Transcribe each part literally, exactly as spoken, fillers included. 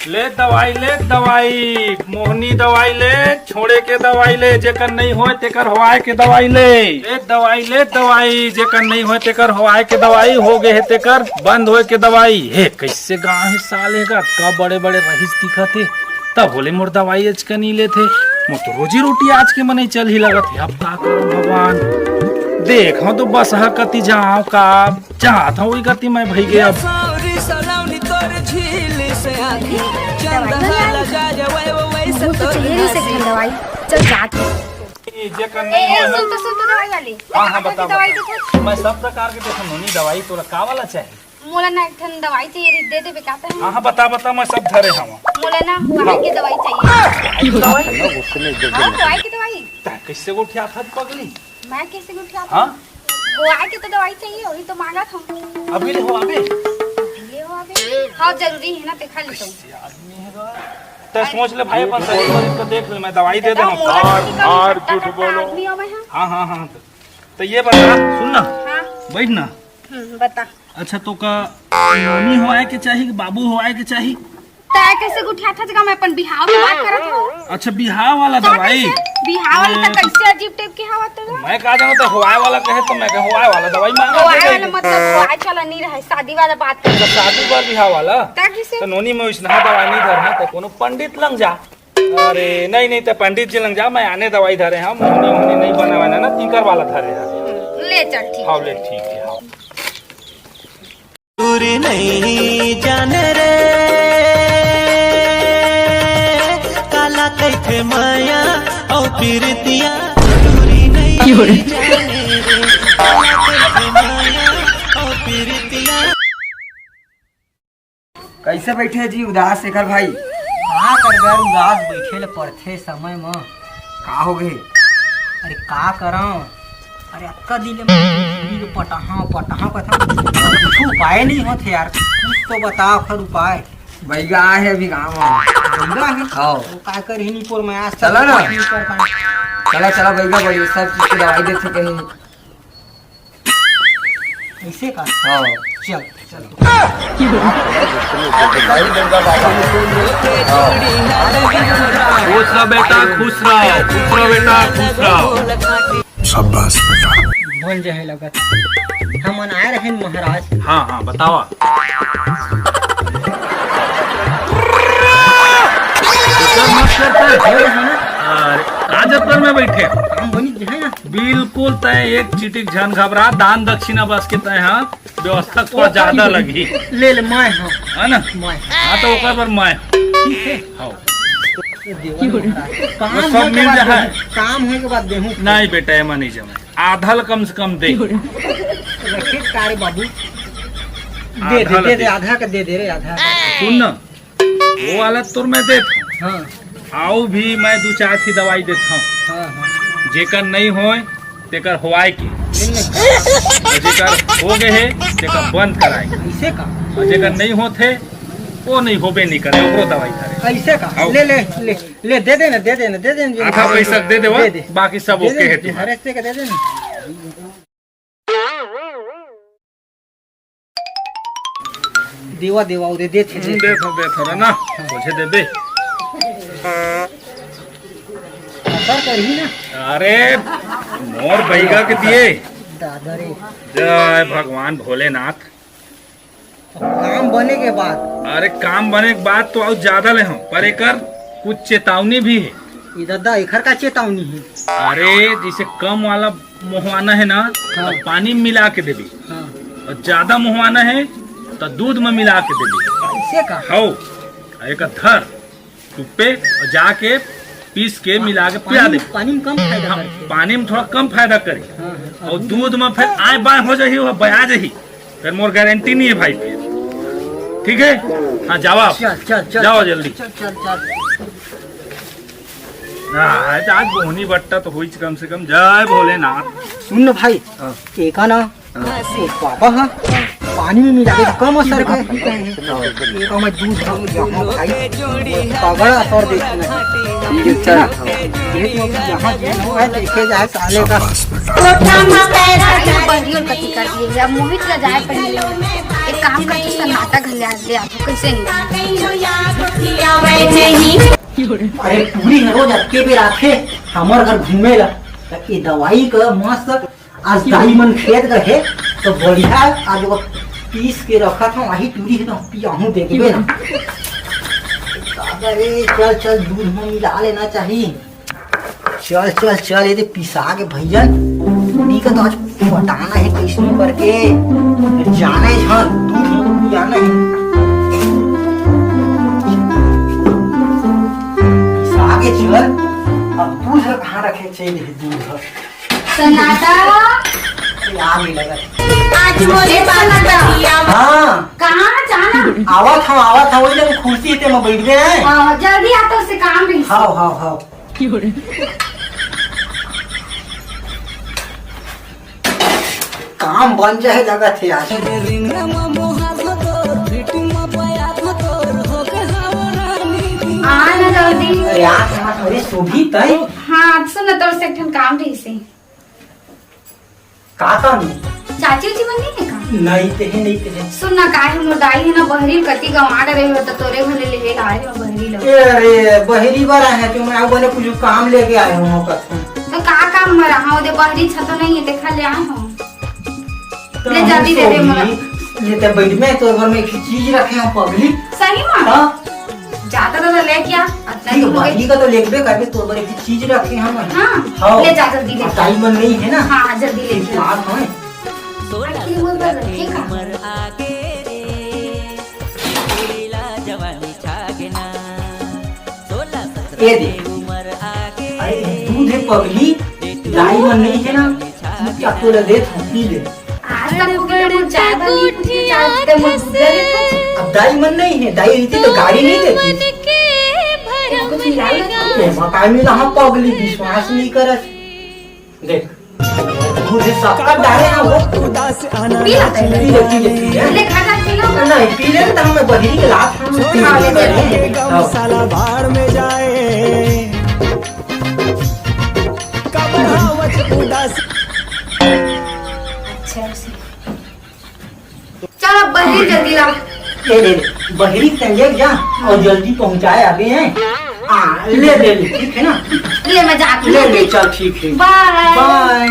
ले दवाई, ले दवाई, मोहनी दवाई ले, छोड़े के दवाई ले, जेकर नइ होय तेकर होवाय के दवाई ले। ले दवाई, ले दवाई, जेकर नइ होय तेकर होवाय के दवाई, हो गे हे तेकर बंद होय के दवाई। हे, कइसे गाँव हे साले का, अतका बड़े-बड़े रईस दिखत हे, तभो ले मोर दवाई अचका नइ लेथे। मोर तो रोजी रोटी आज के मनई चलही लगत हे, अब का करंव भगवान। देखंव तो बसहा कति जांव का, जात हंव ओही कति मैं भई गे अब। सौरी सलौनी तोर झील से आके चंदा लगा रे, वै, वै, वैसे मुंह तो तोर चेहरे से नसीब। गंध दवाई। चल जात हंव। ए, जेकर ए, नइ ए, होय सुन तो, सुन तो दवाई वाली। हाँ, हाँ, बता, दवाई बता। देखो। मैं सब प्रकार के देखंव नोनी, दवाई तोला का वाला चाही? मोला ना एक ठन दवाई चाहिए रे, दे देबे का तैं? हाँ, हाँ, बता, बता, मैं सब धरे हंव। मोला ना होवाय के दवाई चाहिए। दवाई? हाँ, होवाय के दवाई। तैं कइसे गोठियाथस पगली? मैं कइसे गोठियाथंव? हाँ? होवाय के तो दवाई चाहिए, ओही तो मांगत हंव। अभी ले होवाबे? अभी ले होवाबे? हाँ, जरूरी हे ना, तेखर ले तो। कइसे आदमी हे गा? तैं सोच ले भाई, अपन शरीर बर इसको देख ले, मैं दवाई दे देहूँ। मार, मार, झूठ बोलो। आदमी हंव मैं, हाँ। हाँ, हाँ, हाँ, तो, तो ये बता, सुन ना, हाँ। बइठ ना। हम्म, बता। अच्छा, तोका नोनी होवाय के चाही कि बाबू होवाय के चाही? तैं कइसे गोठियाथस गा, मैं अपन बिहाव के बात करत हंव। अच्छा, बिहाव वाला दवाई? बिहाव वाला तो कइसे अजीब टाइप के हवय तो? मैं का जानंव, तैं होवाय वाला कहे तो मैं कहे होवाय वाला दवाई मांगा होवाय वाला मतलब होवाय वाला नइ रहय, शादी वाला बात कर। अच्छा, शादी वाला बिहाव वाला? तैं कइसे? तो नोनी, मैं वइसनहा दवाई नइ धरंव, तैं कोनो पंडित लंग जा। अरे, नइ, नइ, तैं पंडित जी लंग जा, मैं आने दवाई धरे हंव, मोहनी, मोहनी नइ बनावय ना, तीकर वाला धरे हंव। ले चल, ठीक हे। हाँ, ले, ठीक हे, हाँ। दूरी नइ जाने रे, काला कहिथे माया अउ पीरतिया। दूरी नइ जाने रे, काला कहिथे माया अउ पीरतिया। कइसे बइठे जी उदास शेखर भाई? का करबे यार, उदास बइठे ल पड़थे समय म। का हो गे? अरे का करंव, अरे अतका दिन ले मैं पटाहा पटाहा कथंव, कुछु उपाय नइ होत हे यार, कुछ तो बता ओखर उपाय। बइगा हे अभी गाँव म। बइगा हे? हाँ। वो का करही निपोर मैं आज तक चला ना। नइ कर पाए। चला, चला बइगा बड़ी, सब चीज के दवाई देथे कहीं। अइसे का? हाँ। चल, चल। भाई दुर्गा बाबा। हाँ। खुश रह बेटा, खुश रह, खुश रह बेटा, खुश रह। शाबाश बेटा। बन जाए लगत। हमन आए रहेन महाराज। हाँ, हाँ, बतावा। अरे, का जतर में बइठे? काम बनी जे हे ना। बिल्कुल, तैं एक चिटिक झन घबरा, दान दक्षिणा बस के तैं, हाँ, व्यवस्था थोड़ा जादा लगही। ले ले, मैं हाँ। हे ना? मैं। हाँ, तो ओकर बर मैं। ठीक हे। हाँ। तो देवल महाराज, काम वो सब होए के मिल बाद जाए। देहूँ, काम होए के बाद देहूँ। नहीं बेटा, एमा नहीं जमे। आधा ल कम से कम दे। रखे का रे बाबू? दे, आधा दे, ल दे, दे। आधा का दे दे रे, आधा का। सुन ना, वो वाला तोर मैं देत हँव। हाँ। अउ भी मैं दू चार ठी दवाई देत हँव। हाँ, हाँ। जेकर नइ होय, तेकर होवाय के। नहीं, नहीं। अउ जेकर हो गे हे, तेकर बंद कराय के। अइसे का? अउ जेकर नइ होत हे, वो नइ होबे नइ करे, ओकरो दवाई धरे। अइसे का? हाँ। ले, ले, ले, ले, दे दे ना, दे दे ना, दे दे ना, आधा पैसा दे देवा, दे दे। बाकी सब दे OK दे हे ना, तुम्हारा। हर एक का दे दे ना। देवा, देवा, वो दे, दे, दे, हम्म, दे। दे, दे, थोड़ा ना, हाँ। मुझे दे दे। असर करही ना। अरे, मोर बइगा के दिए। दादा रे। जय भगवान भोलेनाथ। काम बने के बाद। अरे, काम बने के बाद तो अउ ज्यादा ले हँव, पर एकर कुछ चेतावनी भी हे। ए दादा, एकर का चेतावनी हे? अरे, जइसे कम वाला मोहवाना हे ना, हाँ। त पानी म मिला के देबे। हाँ। अउ ज्यादा मोहवाना हे, त दूध म मिला के देबे। अइसे का? हव। अउ एकर धर, धुप्पे, अउ जाके पीस के मिला के पिया दे। पानी म कम फायदा हाँ, करथे। पानी म थोड़ा कम फायदा करे। हाँ, हाँ। अउ दूध म फेर आय बाय हो जाही, वो बया जाही। फेर मोर गारंटी नइ हे भाई फेर। ठीक हे? हाँ, जावा आप। चल, चल, चल, जावा चल, जल्दी। चल, चल, चल। हाँ, आज, आज बोहनी बट्टा तो होइच कम से कम। जय भोलेनाथ। सुन ना भाई, हाँ। एका ना, हाँ। ओ बाबा, हाँ, पानी म मिला के कम असर के। हाँ। एका मैं दूध हाँ, यहाँ भाई, तगड़ा असर देखना हे। ठीक हे, चल। हाँ। ये तो अभी यहाँ जो है, देखे जाए साले का। शाबाश बेटा। कोठा म पैरा बहिरी कति कर दिए हे। अब मोहित ला जाए पड़ी। एक काम कर, तू सन्नाटा घर ले आ, ले आ, तू कइसे नहीं? अरे टूरी ह रोज अतके बेर आथे हमर घर घूमे ला, त ए दवाई का मस्त आज दाई मन खेत गए हे, तो बढ़िया आज ओकर पीस के रखत हूँ, आही टूरी हे तो पियाहूँ देखबे ना। दादा रे, चल चल, दूध में मिला लेना चाही। चल चल चल, ये दे पिसा के भैया, टूरी का तो आज पटाना है कैसनो करके, जाने झन दूध में पियाना है। पिसा के चल, अब दूध कहाँ रखे, चल दूध। सन्नाटा। ये आग ही लगा। आज मोरे सन्नाटा। हाँ। कहाँ जाना? आवत हूँ, आवत हूँ, वही जब कुर्सी ते में बैठ गए हैं। हाँ, जल्दी आ तो से काम भी। हाँ, हाँ, हाँ। काम बन जाए लगत हे आज। आ ना जल्दी। अरे यार, यहाँ थोड़ी शोभित है। हाँ, सुन ना, तोर से एक ठन काम रहिसे। का काम है? चाची उची मन नहीं है का? नहीं ते है, नहीं ते है। सुन ना, काहे मोर दाई है ना, बहरी कति गंवा डरे हो, तो तोरे घर ले लेवे ला आए हो बहरी लो। ए, अरे, बहरी बर आए हैं, क्यों मैं बने कुछ काम लेके आए हूँ, कसम। तो का काम मरा? हाँ, ओदे बहरी छतो नहीं है, देखा ले आए हो। तो ले हम जल्दी दे दे सोनी, मोला। ये तो बैठ में तो घर में एक चीज रखे हैं पगली। सही में? हाँ। ज्यादा तो लेके आ, अतना ठीक है, दूर गई। बहरी का तो लेबे करबे, तो बर एक चीज रखे हैं हम। हाँ, हाँ। ले जा जल्दी ले। टाइम बन नहीं है ना। हाँ, जल्दी लेके आ। बात है। आखिर वो तो रखे का? ए दे। अरे दूध है पगली, दाई मन नहीं है ना, क्या तोला दे था, पी ले। आज तक वो कितना मुझे चाय बनी, मुझे चाय देते मुझे दूध दे देते। अब दाई मन नहीं है, दाई रहती तो गाड़ी नहीं देती। कुछ नहीं लाई ना। ये मकान में रहा पगली, विश्वास नहीं करत। देख, मुझे सबका डाले ना वो। पी ला पहले। पी ले, पी ले, पी ले। ले खा जा, पी लो। नहीं, पी ले तो हमें बहिरी के लात हम पी हाँ, ले, ले, ले। हाँ। साला भाड़ में जाए। कब आवत उदास। अच्छा, उसे चल, अब बहिरी जल्दी ला। ले, ले, ले। बहिरी के ले जा और जल्दी पहुंचाए अभी हैं। हाँ, ले, ले, ले, ठीक है ना? ले, मैं जाती ले, हूँ। ले, चल, ठीक है। बाय। बाय।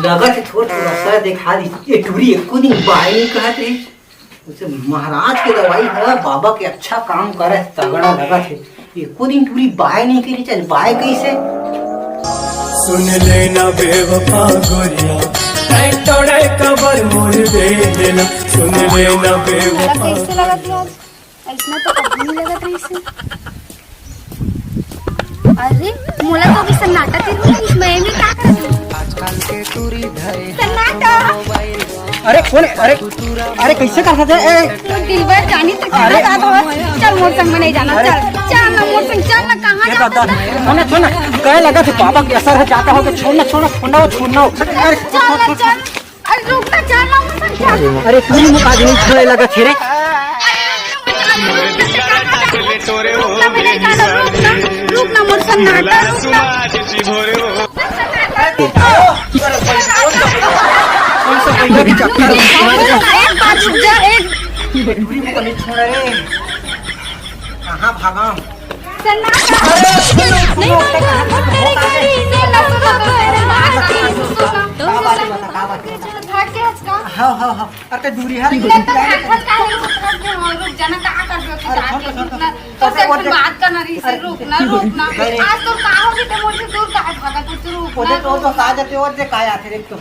लगत है थोड़ा, थोड़ा सा दिखा दी। ये टूरी एको दिन बाय नहीं कहत रही। उसे महाराज के दवाई है, बाबा के अच्छा काम करे, तगड़ा लगत है। एको दिन टूरी बाय नहीं करी, चल बाय कैसे? सुन लेना बेवफा गोरिया, ऐ तोड़े कबर मोर दे देना। सुन लेना बेवफा। कैसे लगत है आज? ऐसना तो कभी नहीं लगत रही से। अरे, मोला तो अभी सन्नाटा के रूप में मैं भी का करत हूँ? आजकल के टूरी ढाई सन्नाटा। अरे कौन है? अरे, अरे कैसे कर सकते हैं? ए, तो दिलबर जानी तो कहाँ अरे। जात हो? चल मोर संग में नहीं जाना, अरे। चल, चल ना मोर संग, चल ना, कहाँ ये जात दादा, हो? सुन ना, सुन ना, कहे लगा थे बाबा के असर है, जाता हो तो छोड़ ना, छोड़ ना, छोड़ ना, वो छोड़ ना, वो। अरे, चल ना, चल। अरे रुक ना, चल ना मोर संग, चल। अरे पूरी मुका दिन छोड़े लगा थे रे। रुक ना, मैं नहीं जाना, रुक ना, रुक ना, मोर संग ना, रुक ना। एक बात रुक जा, एक। कहाँ भागा? सन्नाटा। अरे, सुनो, सुनो, सुनो, सुनो, सुनो, सुनो, सुनो। भाग के हंस का? हाँ, हाँ, हाँ। अरे, दूरी हट। ले तो भाग, भाग का है, रुक जा ना, कहाँ कर दो, अरे, छोड़ दो, छोड़ दो। तो से और कुछ बात करना रही से, अरे, रुक ना, रुक ना। अरे। आज तो का हो गई, तो मुझसे दूर काहे भागा, तो रुक ना, तो, तो रुक। कहा जाते और से काहे आते रे, तो।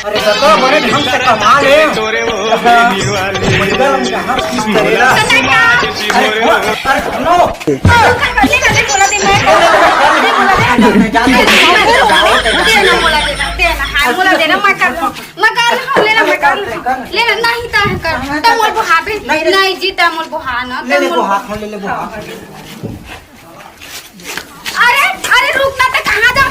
अरे, सका बड़े ढंग से कमा ले। हाँ। मुर्गा हम कहाँ की करेला? अरे, अरे, सुनो। जाने दे। दे ना, बोला दे ना, दे ना, हाँ, बोला दे ना, मैं कर लूँ। मैं कर लूँ, ले ना, मैं कर लूँ। ले ना, नहीं, तय कर। नहीं, नहीं। तय मोल बोहा बे। नहीं, नहीं। नहीं जी, तय मोल बोहा ना, ले, तय ले, मोल बोहा, हाँ, ले, ले, बोहा। अरे, अरे, रुक ना, तय कहाँ जात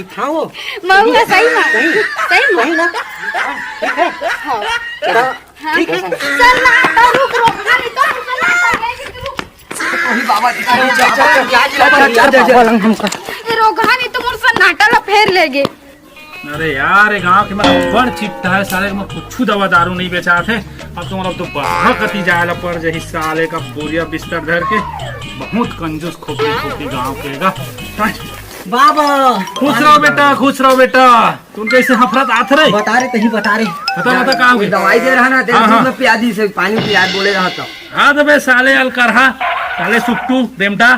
मारी था वो। महुआ सही में। सही? सही में। सही ना? हाँ, ठीक है। हाँ। हाँ। ठीक है। सर ना, तो रुक, रुक, अरे तो रुक ना, तो रुक। अरे बाबा जी, चल, चल, चल, चल, चल, चल, चल, चल, चल। पलंग हमका। ये रोगहा नहीं तो मोर सन्नाटा ला फेर लेगे। अरे यार, ये गांव के में बड़ चिट्ठा है, साले में कुछ दवा दारू नहीं बेचात है। अब तुम्हारा तो बाहर कती जाए ला पड़ जाही, साले का बोरिया बिस्तर धर के। बहुत कंजूस खोपड़ी खोपड़ी गांव के गा। बाबा। खुश रहो बेटा, खुश रहो बेटा। तुम कैसे हफरत आत रहे? बता रहे, तही बता रहे। बता, बता, का हो गया? दवाई दे रहा ना, तेरा हाँ, दूध हाँ। में पिया दी से, पानी पिया, बोले रहा तो। हाँ, तो बे साले अलकरहा, साले सुट्टू, बेमटा।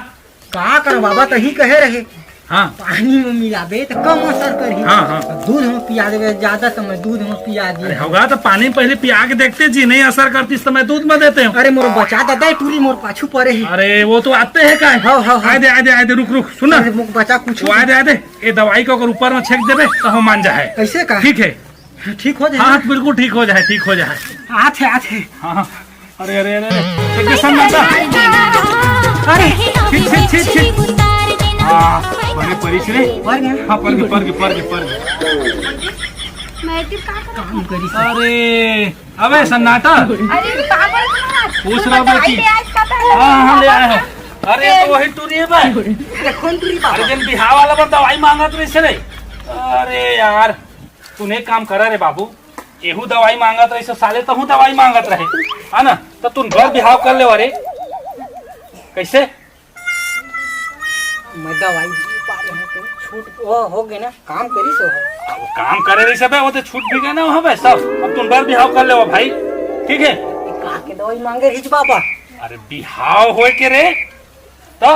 का करो बाबा, तही कहे रहे। हाँ। पानी में मिलाबे त कम असर करही। हाँ, हाँ। अउ दूध में पिया देबे, ज्यादा समय दूध में पिया दिए। अरे होगा तो पानी में पहले पिया के देखते जी, नहीं असर करतिस तो मैं दूध में देते हूँ। अरे मोर बचा दादा, टूरी मोर पाछू परे हे। अरे वो तो आते हैं का? हाँ, हाँ, हाँ। आए दे, आए दे, आए दे, रुक, रुक, सुन ना। अरे मोर बचा कुछ। वो आए दे, आए दे, ये दवाई को अगर ऊपर में छेक देबे तो हम मान जा है। कैसे का? ठीक है। ठीक हो जाए। हाँ, हाँ, बिल्कुल ठीक हो जाए, ठीक हो जाए। आथे, आथे। हाँ, हाँ। अरे, अरे, अरे, अरे। एक सन्नाटा। अरे। छिट, छिट, छिट, छिट। आ, बने परिस रे। पर गया। हाँ, पर गया, पर गया, पर गया, पर गया। मैं तो का करूँ? काम करी। अरे, अबे सन्नाटा। अरे, पागल कहाँ? पूछ रहा हूँ दवाई बेटी। ले आज का था। हाँ, हाँ, ले आया हूँ। अरे, तो वही टूरी है बे। अरे, कौन टूरी बाबा? अरे, जिन बिहाव वाला पर दवाई मांगत रहिस रे। अरे यार, तूने एक काम करा रे बाबू, एहू दवाई मांगत रहिस, साले तहू दवाई मांगत रहे, है ना? तो तुन बर बिहाव कर लेवा रे। कैसे? मैं दवाई दे पा रहे हैं तो छूट वो हो गए ना, काम करी सो है। अब वो काम करे रहिस बे, वो तो छूट भी गए ना वहाँ पे सब। अब तुन बर बिहाव कर लेवा भाई, ठीक है? का के दवाई मांगे रहिस बाबा? अरे बिहाव होए के रे, तो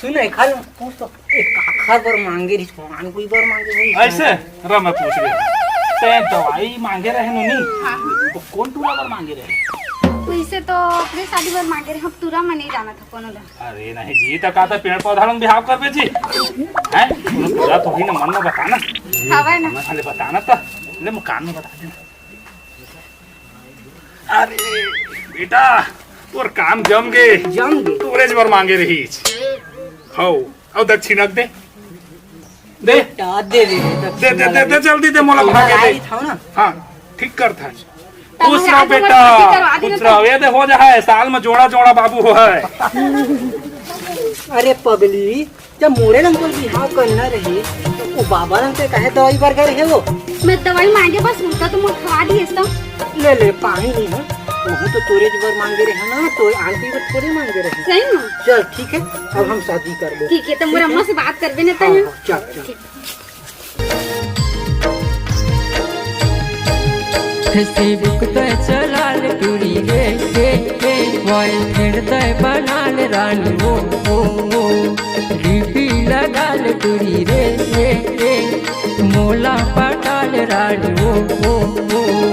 सुन, एक हाल पूछ तो, एक काखर बर मांगे रहिस, भगवान कोई बर मांगे रहिस। ऐसे? रा, मैं पूछ रही हूँ। ते दवाई मांगे रहे नोनी? हाँ, हाँ। तो कौन टूरा बर मांगे रहे? वैसे तो अपने शादी बर मांगे रहे, हम टूरा में नहीं जाना था कोनो ला। अरे नहीं जी, तो का था पेड़ पौधा लंग बिहाव करबे जी? हैं? कोनो टूरा तो ही ना मन में बताना। हवे ना। मन में खाली बताना तो। ले मुकान में बता देना। अरे बेटा, तोर काम जम गे। जम गे। तोरेच बर मांगे रहिस। हौ, अउ दक्षिणा दे। दे। बेटा, दे दे, दे दे, दे, दे, दे, जल्दी दे, मोला भागे दे। आई था ना। हाँ, ठीक कर था। तब खुश रहो आज हमर बेटा, शादी करवा देना खुश रहो। ये दे हो जा है, साल में जोड़ा जोड़ा बाबू हो है। अरे पगली, जब मोरे लंग तोर बिहाव करना रहे, तो वो बाबा लंग ते कहे दवाई बर गए रहे वो? मैं दवाई मांगे बस उल्टा तो मोर खवा दिए सब। ले ले, पानी नहीं है, वही तो तोरे बर मांगे रहे ना, तो आंटी बर थोड़े मांगे रहे। सही में? चल ठीक है, अब हम शादी कर ले। ठीक है, तो मोर अम्मा से बात करबे ना हाँ, तनी। हाँ, चल चल। Facebook तय चलाल टूरी रे, रे, रे, boyfriend तय बनाल रानी ओ, ओ, ओ। DP लगाल टूरी रे, रे, रे, मोला पटाल रानी ओ, ओ, ओ।